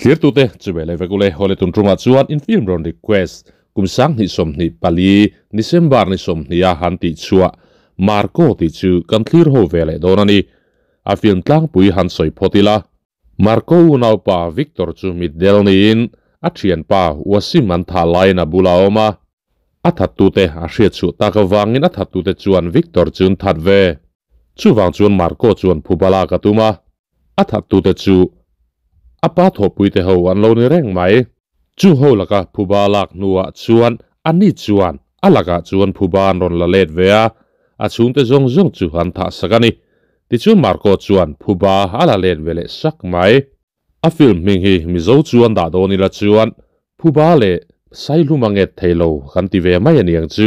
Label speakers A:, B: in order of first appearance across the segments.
A: Thlirtute chu ve leh vek ule Hawle tun ṭumah chuan in film rawn request kum 2024 December ni 20 a han tih chhuah Marco tih chu kan thlir ho ve leh dawn a ni. A film tlangpui han sawi phawt ila. Marco unaupa Victor chu mitdel niin a thianpa Wasim an thah laiin a bula awm a. A thattute a hriat chhuah tak avangin a thattute chuan Victor chu an that ve. Chuvang chuan Marco chuan phuba lak a tum a. A thattute chu a pa thawhpuite ho an lo ni reng mai. Chung ho laka phuba lak hnuah chuan ani chuan a lakah chuan phuba an rawn la let ve a, a chhungte zawng zawng chu an thah sak a ni. Tichuan Marco chuan phuba a la let ve leh sak mai. A film hming hi Mizo chuan dah dawn ila chuan phuba leh Saihlum a nget thei lo kan ti ve mai a niang chu.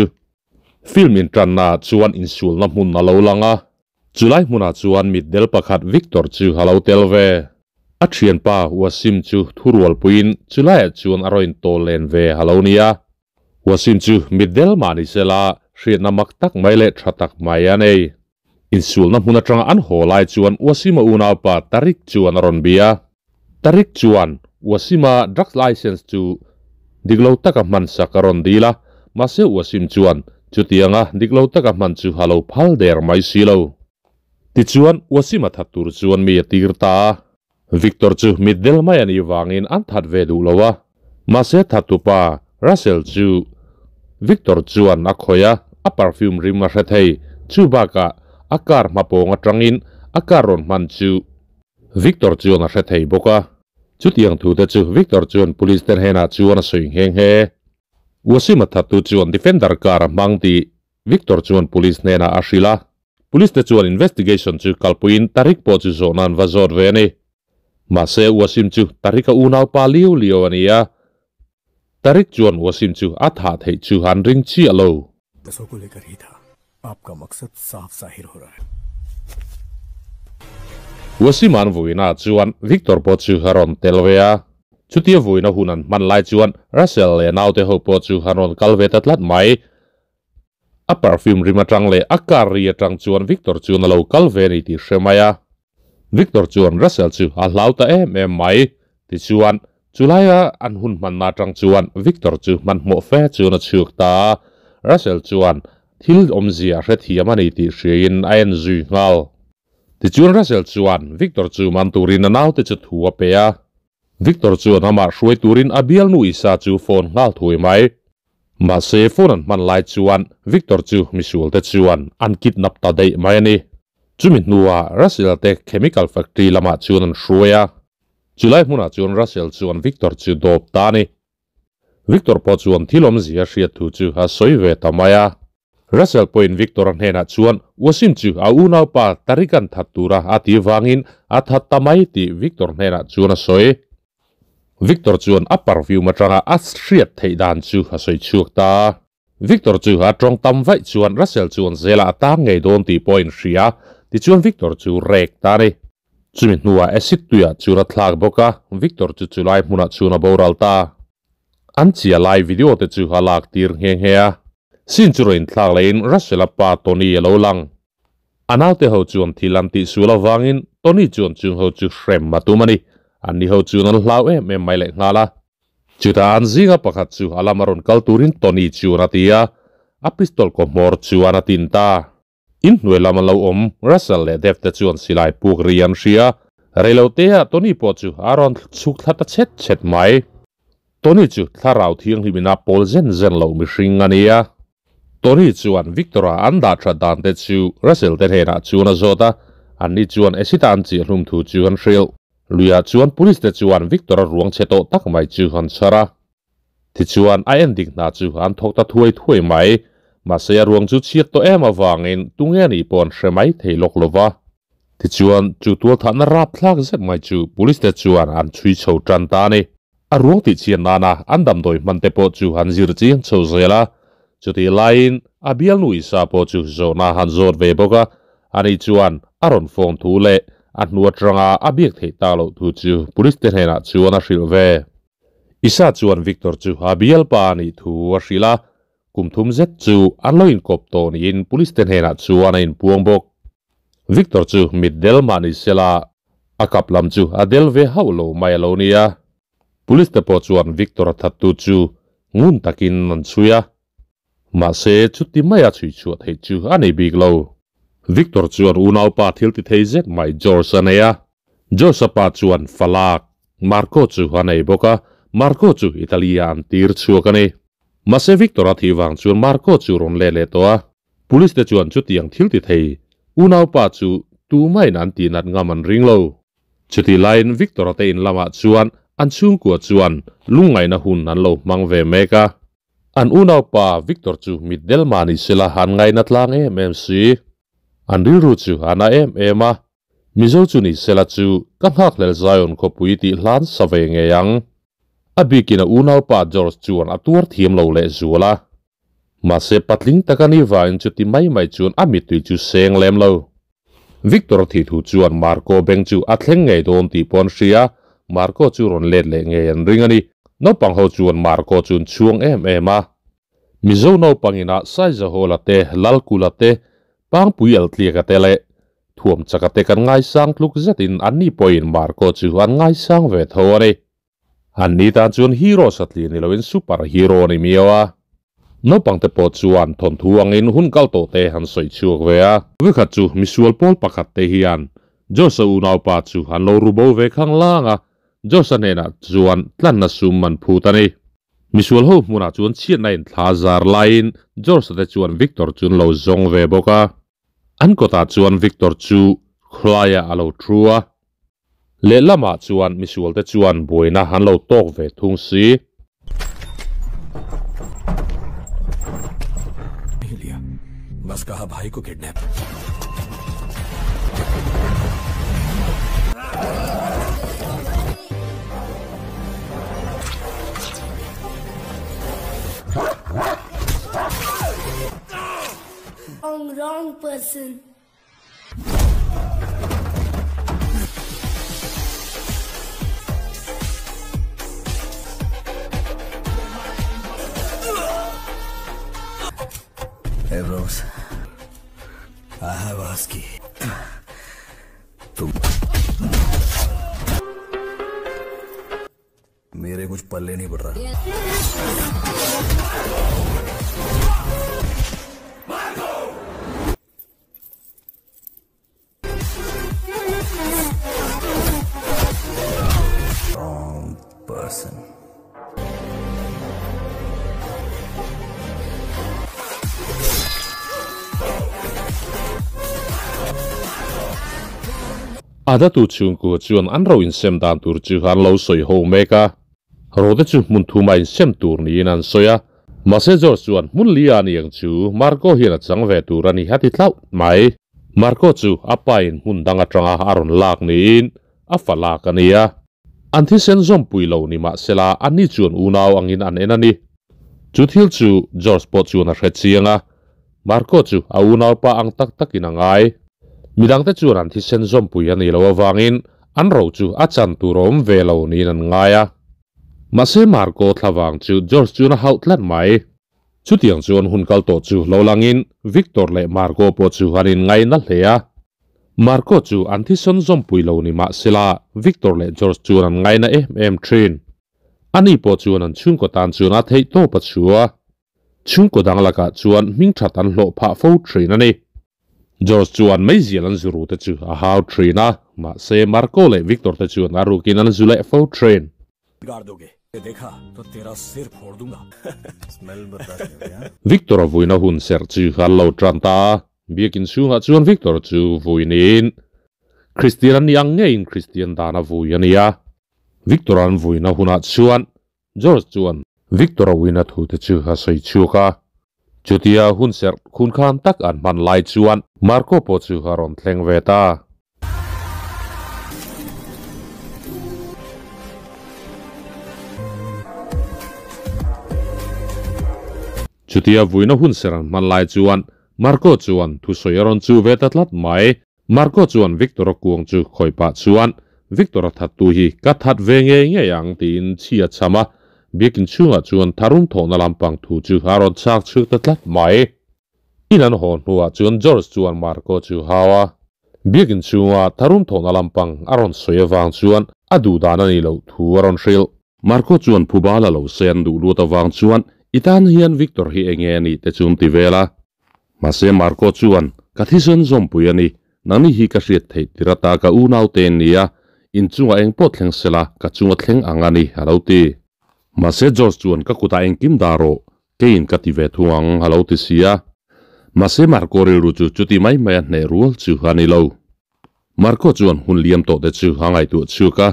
A: Film intanna chuan insulna hmun a lo lang a, chulai hmunah chuan mitdel pakhat Victor chu a lo tel ve. A thianpa Wasim chu thurualpuiin chulaiah chuan a rawn tawl len ve a lo nia. Wasim chu mitdel mah ni sela hriatna mak tak mai leh tha tak mai a nei. Insulna hmun atanga an haw lai chuan Wasima unaupa Tariq chuan a rawn bia. Tariq chuan Wasima drugs licence chu dik lo taka hman sak a rawn dil a, mahse Wasim chuan chutianga dik lo taka hman chu a lo phal der mai si lo. Tichuan Wasima that tur chuan mi a tir ta a. Victor chu mitdel mai a nih vangin an that ve duh lo a, mahse thattupa Russell chu Victor chuan a khawih a, a perfume rim a hre thei. Chu bakah a car hma pawng atangin a car rawn hman chu Victor chuan a hre thei bawk a. Chutiang thu te chu Victor chuan police te hnenah chuan a sawi nghe nghe. Wasima thattu chuan defender car a hmang tih Victor chuan police hnenah a hrilh a, police te chuan investigation chu kalpuiin Tariq pawh chu zawhna an va zawt ve a ni. Mahse Wasim chu Tariq-a unaupa liau liau a ni a, Tariq chuan Wasim chu a thah theih chu an ring chiah lo. Wasim an vuina chuan Victor pawh chu a rawn tel ve a, chutia vuina hun an hman lai chuan Russell leh naute ho pawh chu an rawn kal ve ta tlat mai. A perfume rim atang leh a car ri atang chuan Victor chuan a lo kal ve a ni tih hre mai a. Victor chuan Russell chu a hlau ta em em mai. Tichuan, chulaia an hun hmanna atang chuan Victor chu hmanhmawh fe chuan a chhuak ta a. Russell chuan thil awmzia a hrethiam a ni tih hriain a en zui nghal. Tichuan Russell chuan Victor chu man turin a naute chu thu a pe a. Victor chuan amah hruai turin a bialnu Isa chu phone nghal thui mai. Mahse phone an hman lai chuan Victor chu misualte chuan an kidnap ta daih mai a ni. Chumi hnuah Russell te chemical factory lamah chuan an hruai a. Chulai hmunah chuan Russell chuan Victor chu dawp ta a ni. Victor pawh chuan thil awmzia hriat thu chu a sawi ve ta mai a. Russell pawhin Victor-a hnenah chuan Wasim chu a unaupa Tariq-a'n that tura a tih vangin a that ta mai tih Victor hnenah chuan a sawi. Victor chuan a perfume atanga a hriat theih dan chu a sawi chhuak ta. Victor chu a tawng tam vaih chuan Russell chuan zela a tang ngei dawn tih pawh a inhria. Tichuan Victor chu rek ta a ni. Chumi hnuah acid tuiah chuan a thlak bawk a, Victor chu chulai hmunah chuan a boral ta. An chia lai video te chu a lak tir nghe nghe a. Scene chu rawn inthlak lehin Russell-a pa Tony a lo lang. A naute ho chuan thil an tih sual avangin Tony chuan chung ho chu hrem a tum a ni. Anni ho chuan an hlau em em mai leh nghal a. Chutah an zinga pakhat chu a lama rawn kal turin Tony chuan a ti a, a pistol kaw hmawr chuan a tin ta. Inhnuai lam an lo awm, Russell leh Dev te chuan silai puk ri an hria. Reiloteah Tony pawh chu a rawn chhuk thla ta chhet chhet mai. Tony chu thlarau thianghlim ina pawl zen zen loh mihring a ni a. Tony chuan Victor-a an dah that dan te chu Russell te hnenah chuan a zawt a, anni chuan acid-a an chiah hlum thu chu an hrilh. Luiah chuan police te chuan Victor-a ruang chhe tawh tak mai chu an chhar a. Tichuan, a endik hna chu an thawk ta thuai thuai mai. Mahse, a ruang chu chhiat tawh em avangin tunge nih pawh an hre mai thei lawk lo va. Tichuan, chu tualthahna rapthlak zet mai chu police te chuan an chhui chho tan ta a ni. A ruang tihchhiat nana an damdawi hman te pawh chu an zir chiang chho zel a. Chutih laiin a bialnu Isa pawh chu zawhna han zawt ve bawk a, ani chuan a rawn phone thu leh a hnu atanga a biak theih tak loh thu chu police te hnenah chuan a hrilh ve. Isa chuan Victor chu a bialpa a nih thu a hrilh a, kum thum zet chu an lo inkawp tawh niin police te hnenah chuan a inpuang bawk. Victor chu mitdel mah ni sela, a kap lam chu a del ve hauh lo mai a lo nia. Police te pawh chuan Victor-a thattu chu ngun takin an chhui a, mahse chuti maia chhui chhuah theih chu a nei bik lo. Victor chuan unaupa thil ti thei zet mai George a nei a, George-a pa chuan falak Marco chu a nei bawk a, Marco chu Italy-ah an tir chhuak a ni. Mahse Victor-a thih vang chuan Marco chu rawn let leh tawh a, Police te chuan chutiang thil ti thei unaupa chu tumahin an tihnat ngam an ring lo. Chutih laiin Victor-a te in lamah chuan an chhungkua chuan lungngaihna hun an lo hmang ve mek a. An unaupa Victor chu mitdel mah ni sela an ngaihna tlang em em si. An rilru chu a na em em a, Mizo chu ni sela chu ka nghakhlel Zion khawpui tih hlan sa ve ngei ang. A bikin a unaupa George chuan a tuar thiam lo lehzual a. Mahse patling taka ni vangin chuti mai mai chuan a mittui chu seng lem lo. Victor thi thu chuan Marco beng chu a thleng ngei dawn tih pawh an hria, Marco chu rawn let leh ngei an ring a ni. Naupang ho chuan Marco chu an chhuang em em a. Mizo naupang inah Saizahawla te, Lalkula te, Pangpui Eltliaka te leh Thuamchaka te kan ngaisang tluk zetin anni pawhin Marco chu an ngaisang ve tho a ni. An ni tan chuan hero satliah ni loin super hero a ni miau a. Naupang te pawh chuan thawnthu angin hun kal tawh te an sawi chhuak ve a. Vekhat chu misual pawl pakhat te hian Josh-a unaupa chu an lo ru bo ve khang lang a, Josh-a hnenah chuan tlanna sum an phut a ni. Misual ho hmunah chuan chhiatna in thla zar laiin Josh-a te chuan Victor chu an lo zawng ve bawk a. An kawtah chuan Victor chu khawlaiah a lo thu a. Lehlamah chuan misualte chuan buaina an lo tawk ve thung si.
B: Wrong wrong person.
C: Hey bros, I have a husky. तुम मेरे कुछ पल्ले नहीं पड़ रहा Wrong person.
A: A datu chhungkua chuan an ro insem dan tur chu an lo sawi ho mek a. Rode chu hmun thuma insem tur niin an sawi a. Mahse George chuan hmun li a ni ang chu Marco hian a chang ve tur a ni a ti tlauh mai. Marco chu a pa in hmun dang atanga a rawn lak niin a fa lak a ni a. An thisen zawmpui lo ni mahsela anni chuan unau angin an en a ni. Chu thil chu George pawh chuan a hre chiang a, Marco chu a unaupa ang tak takin a ngai. Midangte chuan an thisen zawmpui a nih loh avangin an ro chu a chan tur a awm ve lo niin an ngai a. Mahse Marco thlavang chu George chuan a hauh tlat mai. Chutiang chuan hun kal tawh chu lo langin Victor leh Marco pawh chu an inngaina hle a. Marco chu an thisen zawmpui lo ni mahsela Victor leh George chuan an ngaina em em thin. Ani pawh chuan an chhungkaw tan chuan a theih tawp a chhu a. Chhungkaw dang lakah chuan hming that an hlawh phah fo thin a ni. George chuan meizial an zu ru te chu a hau thin a, mahse Marco leh Victor te chuan a rukin an zu leh fo thin. Victor a vuina hun serh chu an lo tan ta a, biakin chhungah chuan Victor chu vui niin Kristian an nih ang ngeiin Kristian dan a vui a ni a. Victor an vuina hunah chuan George chuan Victor a uina thu te chu a sawi chhuak a. Chutia hun serh khun khan tak an hman lai chuan Marco pawh chu a rawn thleng ve ta. Chutia vuina hun serh an hman lai chuan Marco chuan thusawi a rawn chu ve ta tlat mai. Marco chuan Victor-a kuang chu khawi pah chuan, Victor-a thattu hi ka that ve ngei ngei ang tiin chhi a cham a, biakin chhungah chuan tharum thawhna lampang thu chu a rawn chhak chhuk ta tlat mai. In an haw hnuah chuan George chuan Marco chu hau a, biakin chhunga tharum thawhna lampang a rawn sawi avang chuan a duh dan a nih loh thu a rawn hrilh. Marco chuan phuba la lo se an duh luat avang chuan i tan hian Victor hi enge a nih te chu an ti vel a. Mahse Marco chuan ka thisen zawmpui a ni, nangni hi ka hriat theih tir ata ka unau te an ni a, inchungah eng pawh thleng sela ka chunga thleng ang a ni a lo ti. Mahse George chuan ka kutah engkim dah rawh, keiin ka ti ve thung ang a lo ti si a. Mahse Marco rilru chu chuti mai mai a hneh rual chu a ni lo. Marco chuan hun liam tawh te chu a ngaihtuah chhuak a,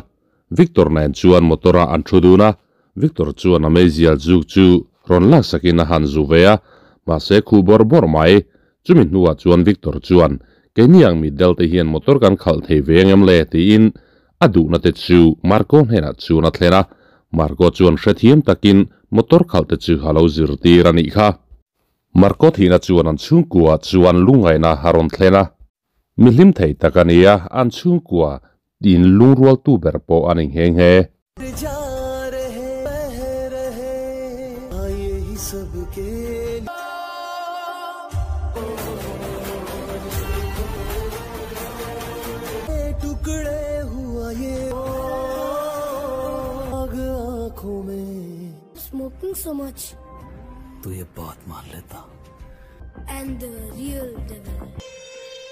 A: Victor nen chuan motor ah an thu dun a, Victor chuan a meizial zuk chu rawn laksakin a han zu ve a, mahse khuh bawrh bawrh mai. Chumi hnuah chuan Victor chuan, Keini ang mitdel te hian motor kan khalh thei ve ang em le? tiin a duhna te chu Marco hnenah chuan a thlen a, Marco chuan hrethiam takin motor khalh te chu a lo zirtir a nih kha. Marco thihna chuan an chhungkua chuan lungngaihna a rawn thlen a. Mi hlim thei tak a ni a, an chhungkua in lungrualtu ber pawh a ni nghe nghe.
B: Smoking so much.
C: Tu ye baat maan leta.
B: And the real devil.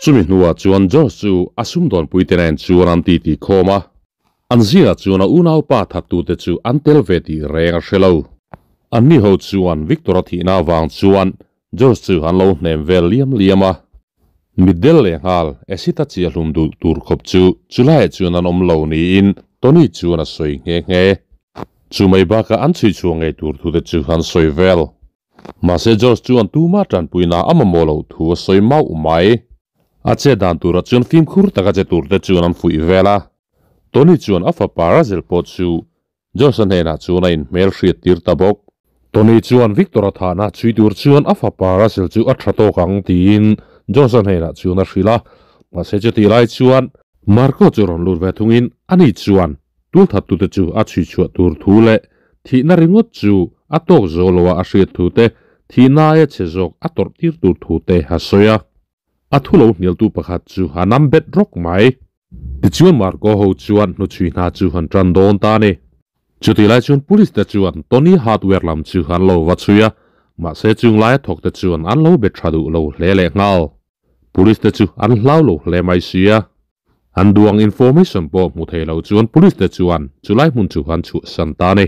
A: Chumi hnuah chuan George chu a sumdawnpui te nen chuan an titi khawm a, an zingah chuan a unaupa thattute chu an tel ve tih reng a hre lo. Anni ho chuan Victor-a thihna avang chuan George chu an lo hnem vel liam liam a. Mitdel leh nghal acid a chiah hlum duh tur khawp chu chulaiah chuan an awm lo niin Tony chuan a sawi nghe nghe. Chu mai bakah an chhui chhuah ngei tur thute chu an sawi vel. Mahse George chuan tuma tanpuina a mamawh loh thu a sawi mauh mai. A che dan turah chuan fimkhur taka che turte chuan an fuih vel a. Tony chuan a fapa Razel pawh chu George-a hnenah chuan a inhmel hriat tir ta bawk. Tony chuan Victor-a thahna chhui tur chuan a fapa Razel chu a tha tawk ang tiin George-a hnenah chuan a hrilh a. Mahse chutih lai chuan Marco chu rawn lut ve thungin ani chuan Tulthattute chu a chhuichhuah tur thu leh thihna ringawt chu a tawk zo lo a a hriat thu te, thihna aia chhe zawk a tawrh tir tur thu te a sawi a. A thu lo hnialtu pakhat chu a nam bet rawk mai. Tichuan Marco ho chuan hnuchhui hna chu an tan dawn ta a ni. Chutih lai chuan Police te chuan Tony Hardware lam chu an lo va chhui a, mahse chung laia thawk te chuan an lo be tha duh lo hle leh nghal. Police te chu an hlau lo hle mai sia. An duang information pawh hmu thei lo chuan police te chuan chulai hmun chu an chhuahsan ta a ni.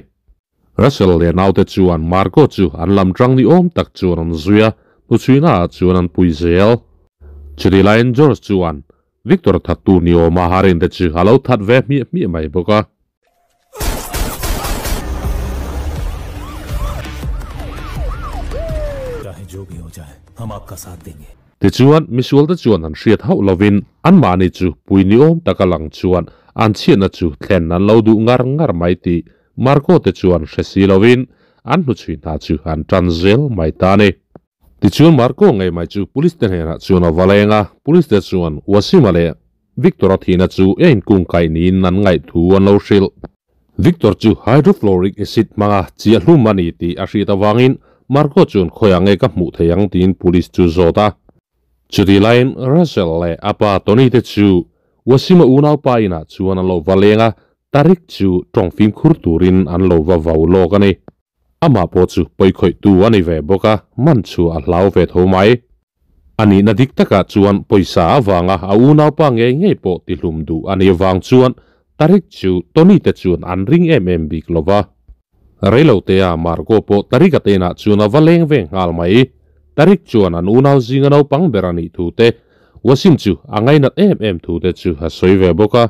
A: Russell leh naute chuan Marco chu an lam tang ni awm tak chuan an zui a, hnuchhuina ah chuan an pui zel. Chutih laiin George chuan Victor thattu ni awma a rin te chu a lo that ve hmiah hmiah mai bawk a. Tichuan, misualte chuan an hriat hauh lovin anmahni chu pui ni awm taka lang chuan an chhiatna chu thlen an lo duh ngar ngar mai tih Marco te chuan hre si lovin an hnuchhui hna chu an tan zel mai ta a ni. Tichuan Marco ngei mai chu police te hnenah chuan a va leng a, police te chuan Wasima leh Victor-a thihna chu a inkungkaih niin an ngaih thu an lo hrilh. Victor chu hydrofluoric acid hmanga chiah hlum a ni tih a hriat avangin Marco chuan khawiah nge ka hmuh thei ang tiin police chu zawt a. Chutih laiin Russell leh a pa Tony te chu Wasima unaupa inah chuan an lo va leng a, Tariq chu tawng fimkhur turin an lo va vau lawk a ni. Amah pawh chu pawikhawihtu a ni ve bawk a, man chu a hlau ve tho mai. A nihna dik takah chuan pawisa avanga a unaupa ngei ngei pawh tihlum duh a nih vang chuan Tariq chu Tony te chuan an ring em em bik lo va. Reilotea Marco pawh Tariq-a te inah chuan a va leng ve nghal mai. Tariq chuan an unau zinga naupang ber a nih thu te, Wasim chu a ngainat em em thu te chu a sawi ve bawk a.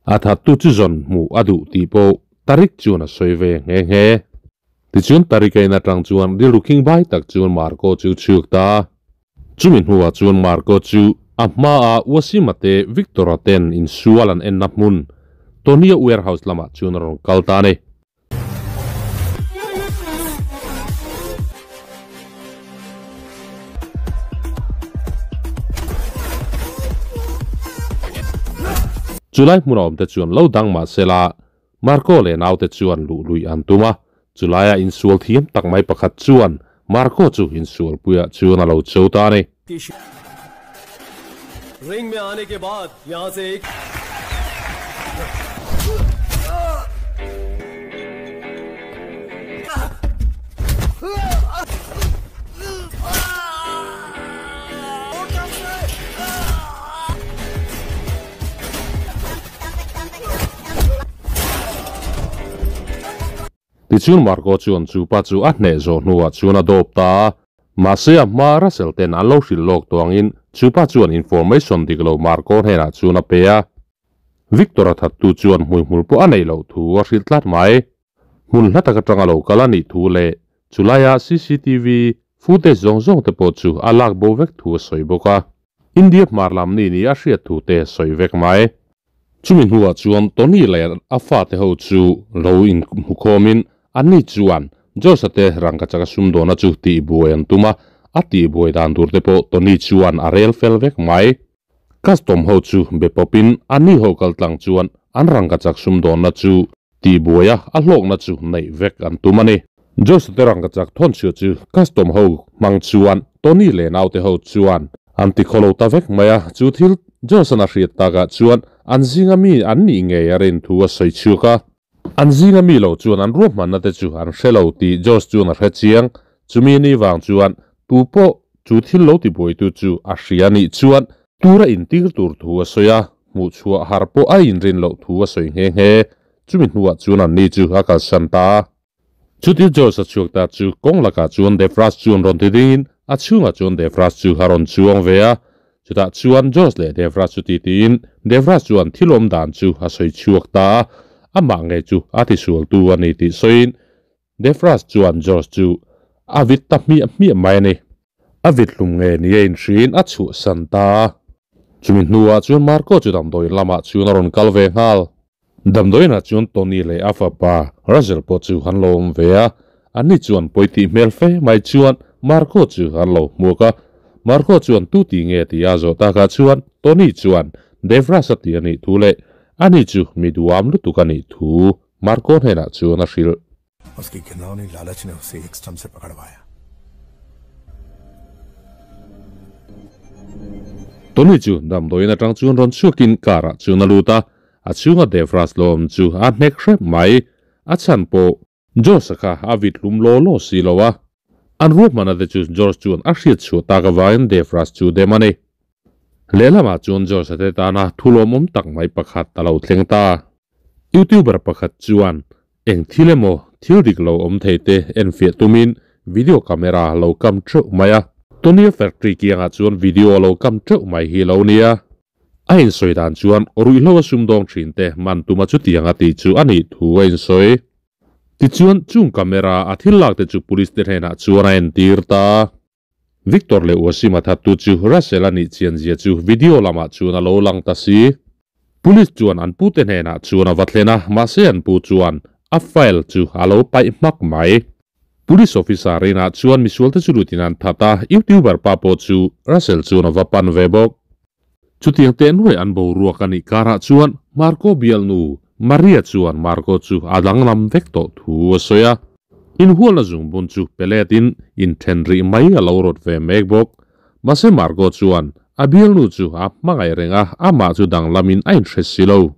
A: A thattu chu zawn hmuh a duh tih pawh Tariq chuan a sawi ve nghe nghe. Tichuan Tariq a in atang chuan rilru khing bai tak chuan Marco chu chhuak ta a. Chumi hnuah chuan Marco chu a hmaa Wasima te Victor-a ten insual an enna hmun Tony-a warehouse lamah chuan a rawn kal ta a ni. Chulai hmun a awmte chuan lo dang mah sela, Marco leh naute chuan luh lui an tum a, chulaia insual thiam tak mai pakhat chuan Marco chu insualpuiah chuan a lo cho ta a ni.
C: Ring mein aane ke baad yahan se ek.
A: Tichuan Marco chuan chu pa chu a hneh zawh hnuah chuan a dawp ta a. Mahse a hma Russell ten an lo hrilh lawk tawh angin chu pa chuan information dik lo Marco hnenah chuan a pe a. Victor a thattu chuan hmuihmul pawh a neih loh thu a hrilh tlat mai. Hmun hla tak atanga lo kal a nih thu leh chulaia cctv footage zawng zawng te pawh chu a lak bo vek thu a sawi bawk a. India hmar lam ni ni a hriat thu te sawi vek mai. Chumi hnuah chuan Tony leh a fate ho chu lo inhmukhawmin anni chuan Josh-a te rangkachak a sumdawna chu tihbuai an tum a, a tihbuai dan tur te pawh Tony chuan a rel fel vek mai. Custom ho chu be pawpin anni ho kaltlang chuan an rangkachak sumdawnna chu tihbuai a, a hlawkna chu neih vek an tum a ni. Josh-a te rangkachak thawnchhuah chu custom ho hmang chuan Tony leh naute ho chuan an ti khawlo ta vek mai a, chu thil Josh-a'n a hriat takah chuan an zinga mi an nih ngei a rin thu a sawi chhuak a. An zinga mi lo chuan an ruahmanna te chu an hre lo tih Josh chuan a hre chiang. Chumi ni vang chuan tu pawh chu thil lo tibuaitu chu a hria nih chuan tura intir tur thu a sawi a, hmuhchhuah har pawh a inrin loh thu a sawi nghe nghe. Chumi hnuah chuan anni chu a kalsan ta a. Chuti Josh a chhuak ta chu kawng lakah chuan Devraj chuan rawn ti dingin a chhungah chuan Devraj chu a rawn chuang ve a. Chutah chuan Josh leh Devraj chu titiin Devraj chuan thil awm dan chu a sawi chhuak ta a, amah ngei chu a tisualtu a ni tih sawiin Devraj chuan Josh chu a vit ta hmiah hmiah mai a ni. A vit hlum nge ni a inhriin a chhuahsan ta a. Chumi hnuah chuan Marco chu damdawiin lamah chuan a rawn kal ve nghal. Damdawiinah chuan Tony leh a fapa Russell pawh chu an lo awm ve a, anni chuan pawi tih hmel fe mai chuan Marco chu an lo hmuak a. Marco chuan tu ti nge tih a zawh takah chuan Tony chuan Devraj a ti a nih thu leh ani chu mi duham lutuk a nih thu Marco hnenah chuan a hrilh.
D: Uski ghinavni lalach ne use ek stump se pakadwaya.
A: Tony chu damdawiin atang chuan rawn chhuakin car ah chuan a lut a, a chhunga Devraj lo awm chu a hnek hrep mai. A chhan pawh George-a kha a vit hlum law law si lo a. An ruahmanna te chu George chuan a hriat chhuah tak avangin Devraj chu dem a ni. Lehlamah chuan George-a te tana thulawmawm tak mai pakhat a lo thleng ta. Youtuber pakhat chuan Eng thil emaw thil dik lo awm thei te enfiah tumin video camera lo kam teuh mai a. Tony factory kiangah chuan video lo kam teuh mai hi lo nia. A insawi dan chuan ruihhlo a sumdawng thin te man tuma chutiang a tih chu a nih thu a insawi. Tichuan chung camera a thil lak te chu police te hnenah chuan a entir ta. Victor leh Wasim a thattu chu Russell a nih chian zia chu video lamah chuan a lo lang ta si. Police chuan an pute hnenah chuan a va thlen a, mahse an pu chuan a file chu a lo paih hmak mai. Police officer inah chuan misualte chu lutin an that a, YouTuber pa pawh chu Russell chuan a va pan ve bawk. Chutiang teh nuai an boruak a nih karah chuan Marco bialnu Maria chuan Marco chu a danglam vek tawh thu a sawi a. Inhualna zungbun chu pe letin inthen rih mai a lo rawt ve mek bawk. Mahse Marco chuan a bialnu chu a hmangaih reng a, amah chu danglamin a inhre si lo.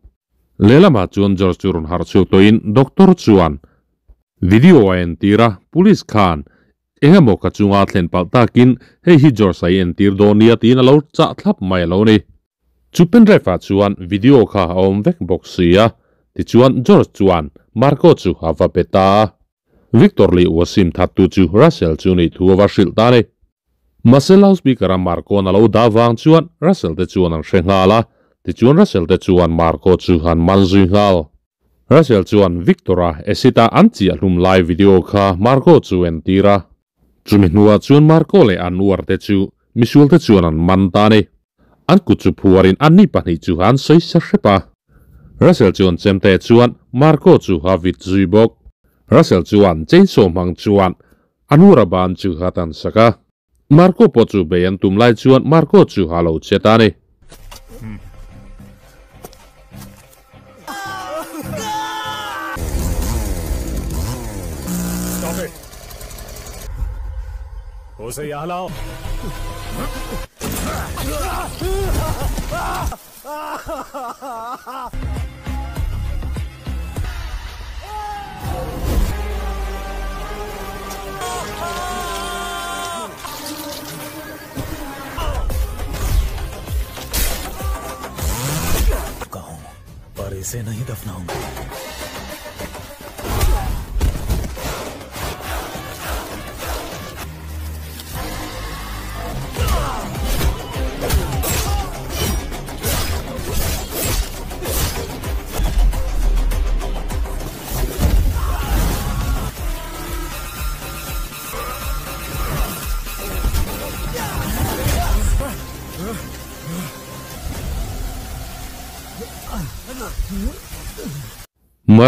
A: Lehlamah chuan George chu rawn harh chhuak tawhin doctor chuan video a entir a, police khan eng emaw ka chunga thlen palh takin hei hi George a i entir dawn nia tiin a lo chah thlap mai a lo ni. Chu pendrive ah chuan video kha a awm vek bawk si a, tichuan George chuan Marco chu a va pe ta a. Victor leh Wasim thattu chu Russell chu nih thu a va hrilh ta a ni. Mahse loudspeaker a Marco-a'n a lo dah vang chuan Russell te chuan an hre nghal a, tichuan Russell te chuan Marco chu an man zui nghal. Russell chuan Victor-a acid a an chiah hlum lai video kha Marco chu entir a. Chumi hnuah chuan Marco leh Anwar te chu misual te chuan an man ta a ni. An kut chu phuarin anni pahnih chu an sawi sa hrep a. Russell chuan chemte chuan Marco chu a vit zui bawk. Russell chuan chainsaw hmang chuan Anwar-a ban chu a tan sak a. Marco pawh chu bei an tum lai chuan Marco chu a lo che ta a ni.
D: Stop it! Use yahan lao! Par ise nahi dafnaunga.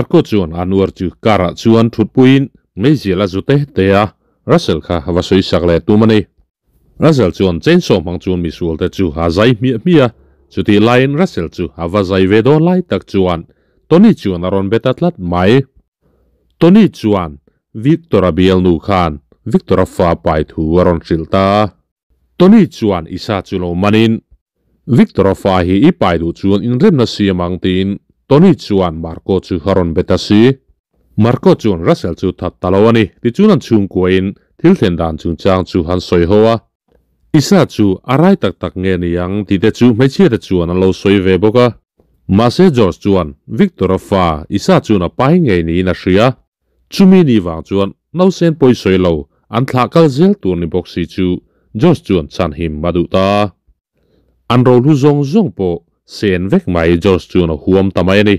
A: Marco chuan Anwar chu car ah chuan thutpuiin meizial a zu te te a, Russell kha va sawi sak leh tum a ni. Russell chuan chainsaw hmang chuan misual te chu a zai hmiah hmiah a, chutih laiin Russell chu a va zai ve dawn lai tak chuan Tony chuan a rawn be ta tlat mai. Tony chuan Victor-a bialnu khan Victor-a fa pai thu a rawn hrilh ta a. Tony chuan Isa chu lo manin, Victor-a fa hi i pai duh chuan inremna siam ang tiin Tony chuan Marco chu a rawn be ta si. Marco chuan Russell chu that ta lo a ni tichuan an chhungkuain thil thlen dan chungchang chu han sawi ho a. Isa chu a rai tak tak nge ni ang tih te chu hmeichhia te chuan an lo sawi ve bawk a. Mahse George chuan Victor-a fa Isa chuan a pai ngei niin a hria. Chumi ni vang chuan nausen pawi sawi lo an thlah kal zel tur ni bawk si chu George chuan chhanhim a duh ta a. An rohlu zawng zawng pawh sen vek mai George chuan a huam ta mai a ni.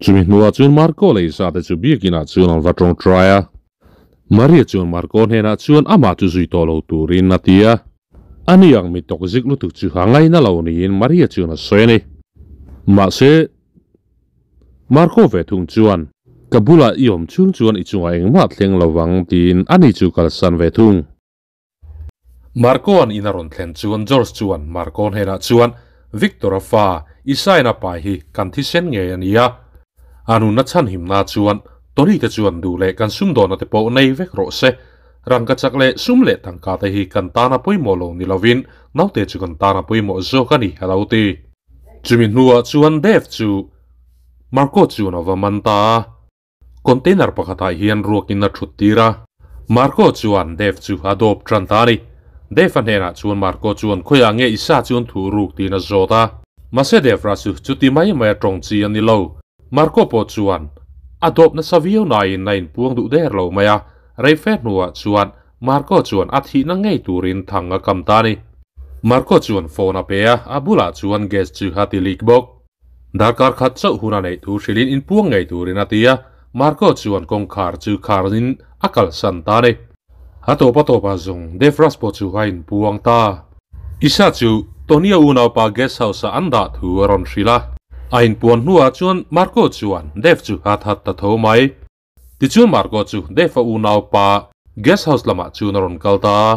A: Chumi hnuah chuan Marco leh Isa te chu biakinah chuan an va tawngtai a. Maria chuan Marco hnenah chuan amah chu zui tawh lo turin a ti a. Ani ang mi tawk zik lutuk chu a ngaina lo niin Maria chuan a sawi a ni. Mahse, Marco ve thung chuan, Ka bulah i awm chhung chuan i chungah engmah thleng lo vang tiin ani chu kalsan ve thung. Marco-a'n in a rawn thlen chuan George chuan Marco hnenah chuan, Victor-a fa, i sign-a pai hi kan thisen ngei a nia. A nunna chhanhimna chuan Tony te chuan duh leh kan sumdawnna te pawh nei vek rawh se. Rangka chak leh sum leh tangka te hi kan tana pawimawh lo ni lovin naute chu kan tana pawimawh zawk a ni, a lo ti. Chumi hnuah chuan Dave chu Marco chuan a va man ta a. Container pakhatah hian ruakin a thut tir a. Marco chuan Dave chu a dawp tan ta a ni. Dave a hnenah chuan Marco chuan khawiah nge Isa chuan thu ruk tiin a zawt a. Mahse Dave ra chu chuti mai mai a tawng chi a ni lo. Marco pawh chuan a dawp nasa viau nain a inpuang duh der lo mai a. Rei fe hnuah chuan Marco chuan a thihna ngei turin thang a kam ta a ni. Marco chuan phone a pe a, a bulah chuan gas chu a ti leak bawk. Darkar khat chauh hun a neih thu hrilhin inpuang ngei turin a ti a, Marco chuan kawngkhar chu kharin a kalsan ta a ni. A tawp a tawpah zawng Dave Rush pawh chu a inpuang ta. Isa chu Tony-a unaupa guest house-ah an dah thu a rawn hrilh a. A inpuan hnuah chuan Marco chuan Dave chu a that ta tho mai. Tichuan Marco chu Dave-a unaupa guest house lamah chuan a rawn kal ta a.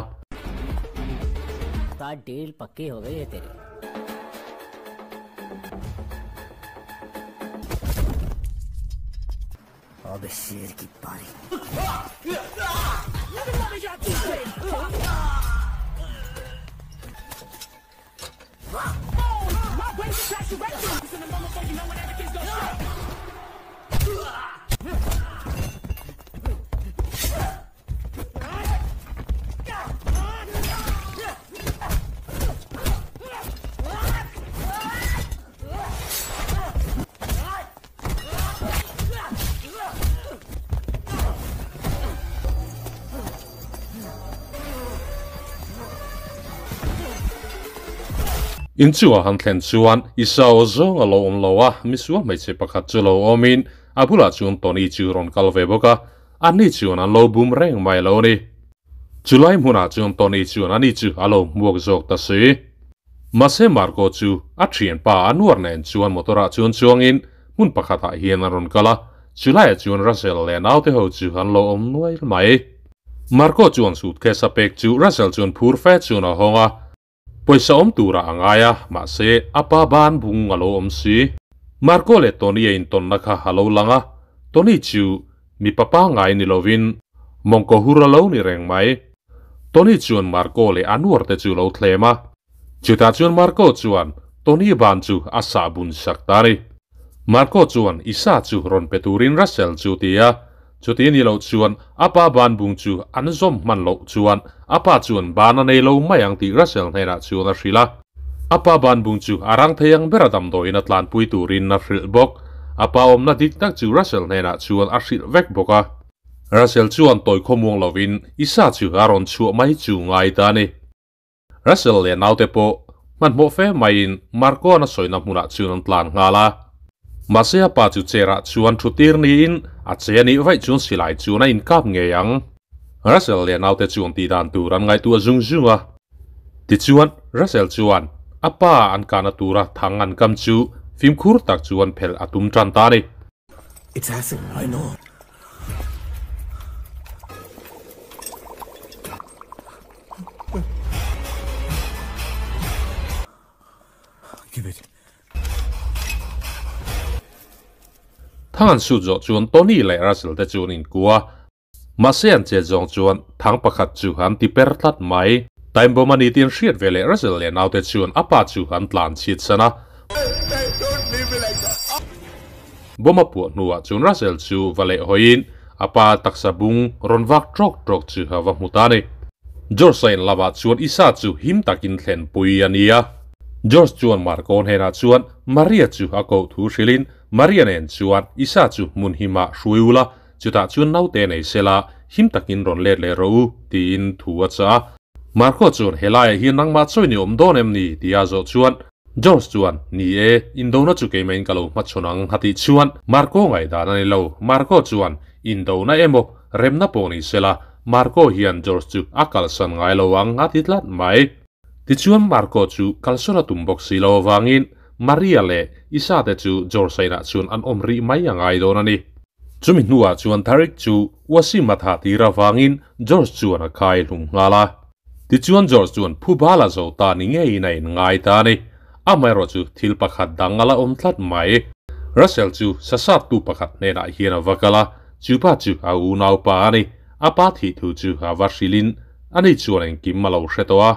A: In chungah han thlen chuan Isao zawng a lo awm lo a, misual hmeichhe pakhat chu lo awmin a bulah chuan Tony chu rawn kal ve bawk a, ani chuan an lo bum reng mai lo a ni. Chulai hmunah chuan Tony chuan ani chu a lo hmuak zawk ta si. Mahse Marco chu a thianpa a nuar nen chuan motor ah chuan chuangin hmun pakhatah hian an rawn kal a, chulaiah chuan Russell leh naute ho chu an lo awm nuail mai. Marco chuan suitcase a pek chu Russell chuan phur fe chuan a hawng a, pawisa awm turah a ngai a, mahse a pa ban bung a lo awm si. Marco leh Tony a intawnna kha a lo lang a, Tony chu mipa pangngai ni lovin mawngkaw hur a lo ni reng mai. Tony chuan Marco leh a nuar te chu lo thlem a. Chutah chuan Marco chuan Tony ban chu a sah bun sak ta a ni. Marco chuan Isa chu rawn pe turin Russell chu ti a, chuti ni loh chuan a pa ban bung chu an zawm hman loh chuan a pa chuan ban a nei lo mai ang tih Russell hnenah chuan a hrilh a. A pa ban bung chu a rang thei ang bera damdawiin a tlanpui turin a hrilh bawk. A pa awmna dik tak chu Russell hnenah chuan a hrilh vek bawk a. Russell chuan tawi khawmuang lovin Isa chu a rawn chhuah mai chu ngai ta a ni. Russell leh naute pawh hmanhmawh fe maiin Marco-a'n a sawina hmunah chuan an tlan nghal a. Mahse a pa chu chair-ah chuan thu tir niin a che a nih vaih chuan silai chuan a inkap ngei ang. Russell leh naute chuan tih dan tur an ngaihtuah zung zung a. Tichuan Russell chuan a pa an kahna tura thang an kam chu fimkhur tak chuan phelh a tum tan ta a ni.
D: It's acid, I know. Give it.
A: Thang an su zo chuan Tony leh Russell te chuan in kua. Mahse an chet zawng chuan thang pakhat chu an ti per tlat mai. Time bomb a ni tih an hriat ve leh Russell leh naute chuan a pa chu an tlan chhit san a. Bomb a puah hnuah chuan Russell chu va leh hawiin a pa taksa bung rawn vak trawk trawk chu a va hmu ta a ni. George a inlamah chuan Isa chu him takin thlenpui a ni a. George chuan Marco hnenah chuan Maria chu a koh thu hrilhin Maria nen chuan Isa chu hmun himah hruai ula, Chutah chuan naute nei sela, him takin rawn let leh rawh u, tiin thu a chah a. Marco chuan, Helaiah hian nangmah chawi ni awm dawn em ni? tia zawh chuan George chuan, Ni e, indona chu keimahin ka lo hmachhawn ang, a tih chuan Marco ngaihdan a ni lo. Marco chuan, Indona emaw, remna pawh ni sela, Marco hian George chu a kalsan ngai lo ang, a ti tlat mai. Tichuan Marco chu kalsawn a tum bawk si lo avangin Maria leh Isa te chu George a inah chuan an awm rih mai a ngai dawn a ni. Chumi hnuah chuan Tariq chu Wasim a thah tir avangin George chuan a khai hlum nghal a. Tichuan George chuan phu bal a zo ta ni ngeiin a inngai ta a ni. Amaherawh chu thil pakhat dang a la awm tlat mai. Russell chu sasattu pakhat hnenah hian a va kal a, chu pa chu a unaupa a ni. A pa thih thu chu a va hrilhin ani chuan engkim a lo hre tawh a.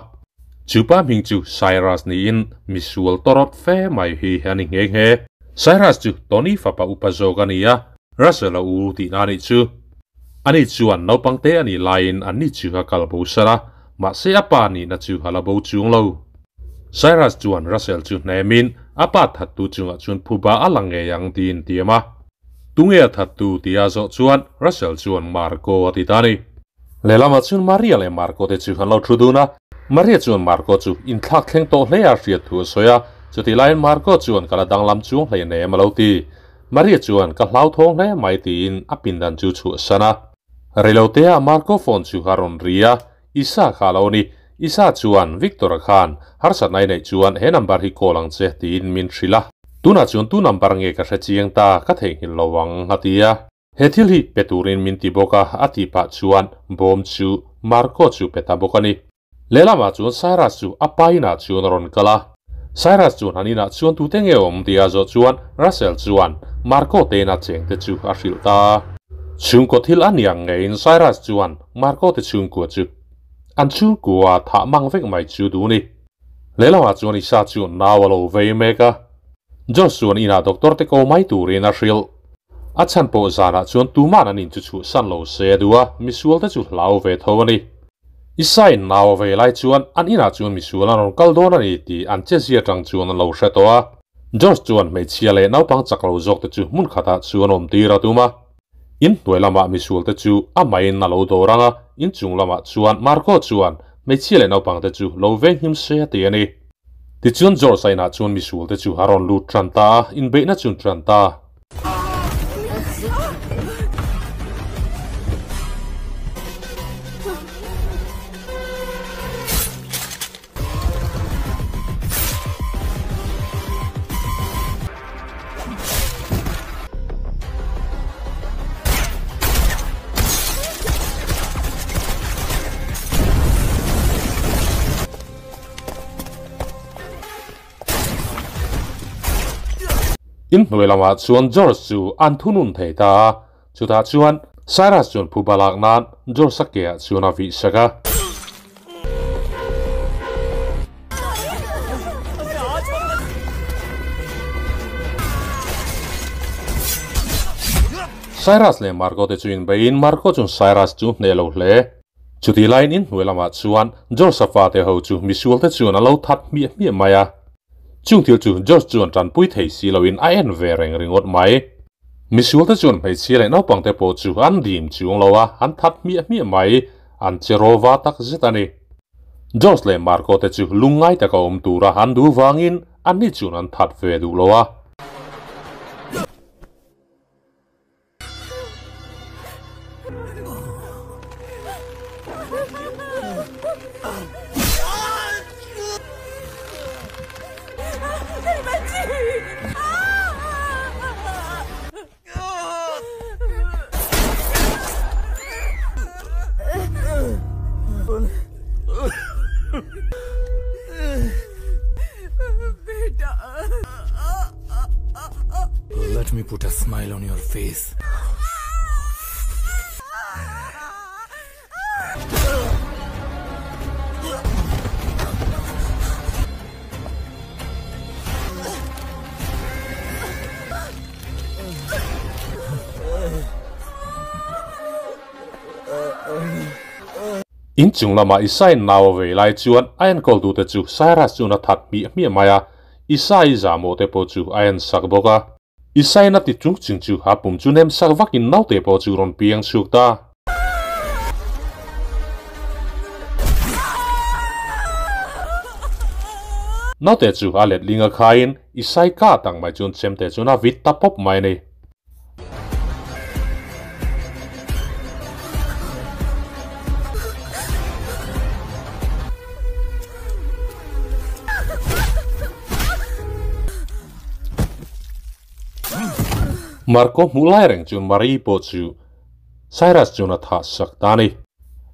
A: Chu pa hming chu Cyrus niin misual tawrawt fe mai hi a ni nghe nghe. Cyrus chu Tony fapa upa zawk a ni a, Russell a u tihna a nih chu. Ani chuan naupang te a nih laiin anni chu a kal bo sar a, mahse a pa nihna chu a la bo chuang lo. Cyrus chuan Russell chu hnemin a pa thattu chungah chuan phuba a la ngei ang tiin tiam a. Tunge a thattu tia zawh chuan Russell chuan Marco a ti ta a ni. Lehlamah chuan Maria leh Marco te chu an lo thu dun a, Maria chuan Marco chu inthlak thleng tawh hle a hriat thu a sawi a, chutih laiin Marco chuan ka la danglam chuang hlei nem a lo ti. Maria chuan ka hlauthawng hle mai tiin a pindan chu chhuahsan a. Reiloteah Marco phone chu a rawn ri a, Isa kha a lo ni. Isa chuan Victor-a khan harsatna i neih chuan he number hi call ang che tiin min hrilh a. Tunah chuan tu number nge ka hre chiang ta, ka theihnghilh lo ang a ti a. He thil hi pe turin min ti bawk a, a tih pah chuan bawm chu Marco chu pe ta bawk a ni. Lehlamah chuan Cyrus chu a pa inah chuan a rawn kal a. Cyrus chuan an inah chuan tute nge awm tih a zawh chuan Russell chuan Marco te ina cheng te chu a hrilh ta a. Chhungkaw thil a niang ngeiin Cyrus chuan Marco te chhungkua chu an chhungkua thah mang vek mai chu duh ni. Lehlamah chuan Isa chu nau a lo vei mek a. Josh chuan inah doctor te ko mai turin a hrilh. A chhan pawh zanah chuan tuman an in chu chhuahsan lo se a duh a, misual te chu hlau ve tho a ni. Isain nau a vei lai chuan an inah chuan misual an rawn kal dawn a ni tih an chezia atang chuan an lo hre tawh a. Josh chuan hmeichhia leh naupang chak lo zawk te chu hmun khatah chuan awm tir a tum a. In hnuai lamah misual te chu a main a lo dawr ang a, in chung lamah chuan Marco chuan hmeichhia leh naupang te chu lo venghim se a ti a ni. Tichuan George a inah chuan misual te chu a rawn lut tan ta a, inbeihna chu an tan ta. In hnuai lamah chuan George chu an thunun thei ta a, chutah chuan Cyrus chuan phuba lak nan George-a keah chuan a vih sak a. Cyrus leh Marco te chu inbeiin Marco chuan Cyrus chu hneh lo hle. Chutih laiin inhnuai lamah chuan George-a fate ho chu misual te chuan a lo that hmiah hmiah mai a. Chung thil chu George chuan tanpui thei si loin a en ve reng ringawt mai. Misual te chuan hmeichhia leh naupang te pawh chu an dim chuang lo a, an that hmiah hmiah mai. An che rawva tak zet a ni. George leh Marco te chu lungngai taka awm tura an duh vangin anni chuan an that ve duh lo a.
C: Smile on your face.
A: In chung lama Isai nau a vei lai chuan a enkawl tute chu Cyrus chuan a that hmiah hmiah mai a, Isai zahmawh te pawh chu a en sak bawk a. Isai na ti chung chung chu a pum chu nem sak vakin naute pawh chu rawn piang chhuak ta. Naute chu a letling a khaiin Isai ka tang mai chuan chemte chuan a vit ta pawp mai a ni. Marco hmuh lai reng chuan Marie pawh chu Cyrus chuan a thah sak ta a ni.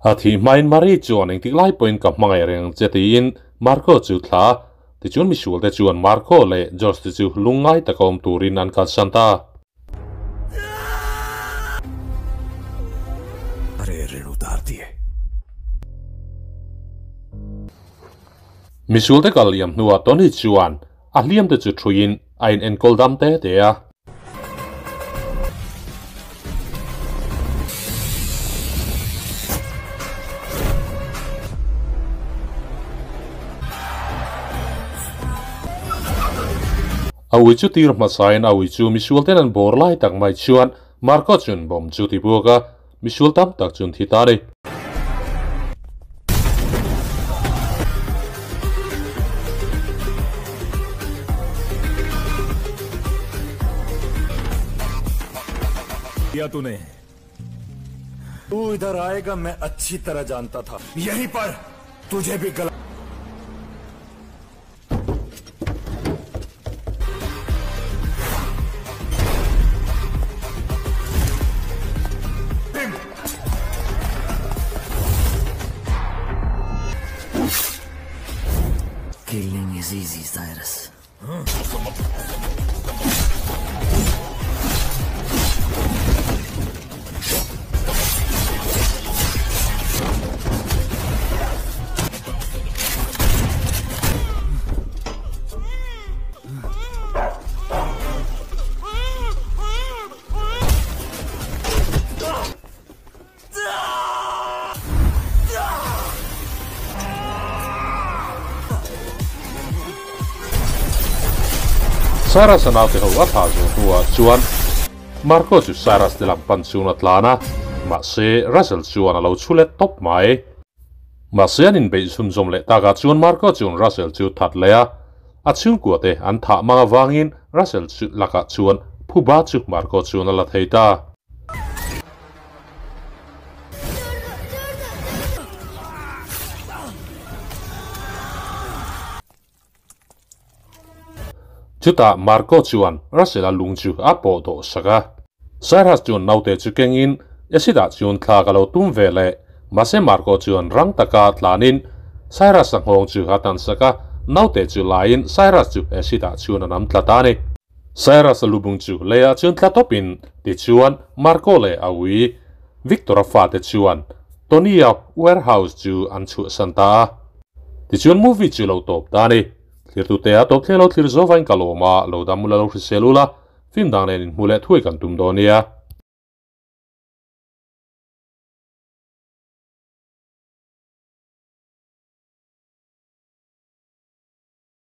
A: A thih hmain Marie chuan engtik lai pawhin ka hmangaih reng ang che tiin Marco chu thla a. Tichuan misualte chuan Marco leh George te chu lungngai taka awm turin an kalsan ta. Misualte kal liam hnuah Tony chuan a hliamte chu thuiin a in enkawl dam te te a. A ui chu tir hmasain a ui chu misual ten an bawr lai tak mai chuan Marco chun bawm chu ti buak a, misual tam tak chun thi ta a ni.
D: किया तूने तू इधर आएगा मैं अच्छी तरह जानता था यहीं पर तुझे भी गला
C: Killing is easy, Cyrus.
A: Cyrus a naute ho a thah zawh hnuah chuan Marco chu Cyrus te lam pan chuan a tlan a, mahse Russell chuan a lo chhu let tawp mai. Mahse an inbeih chhunzawm leh takah chuan Marco chuan Russell chu that leh a, a chhungkua te an thah mang avangin Russell chu lakah chuan phuba chu Marco chuan a la thei ta. Chutah Marco chuan Russell-a lung chu a pawh dawh sak a. Cyrus chuan naute chu kengin acid-ah chuan thla ka lo tum ve leh. Mahse Marco chuan rang taka tlanin Cyrus-a nghawng chu a tan sak a, naute chu laiin Cyrus chu acid-ah chuan a nam tla ta a ni. Cyrus-a lubung chu leiah chuan tla tawpin tichuan Marco leh a ui Victor-a fate chuan Tony-a warehouse chu an chhuahsan ta a. Tichuan movie chu lo tawp ta a ni. Thirtute a tawp thleng lo thlir zawvain ka lawm a, lo dam ula lo hrisel ula, film dang nen inhmu leh thuai kan tum dawn nia.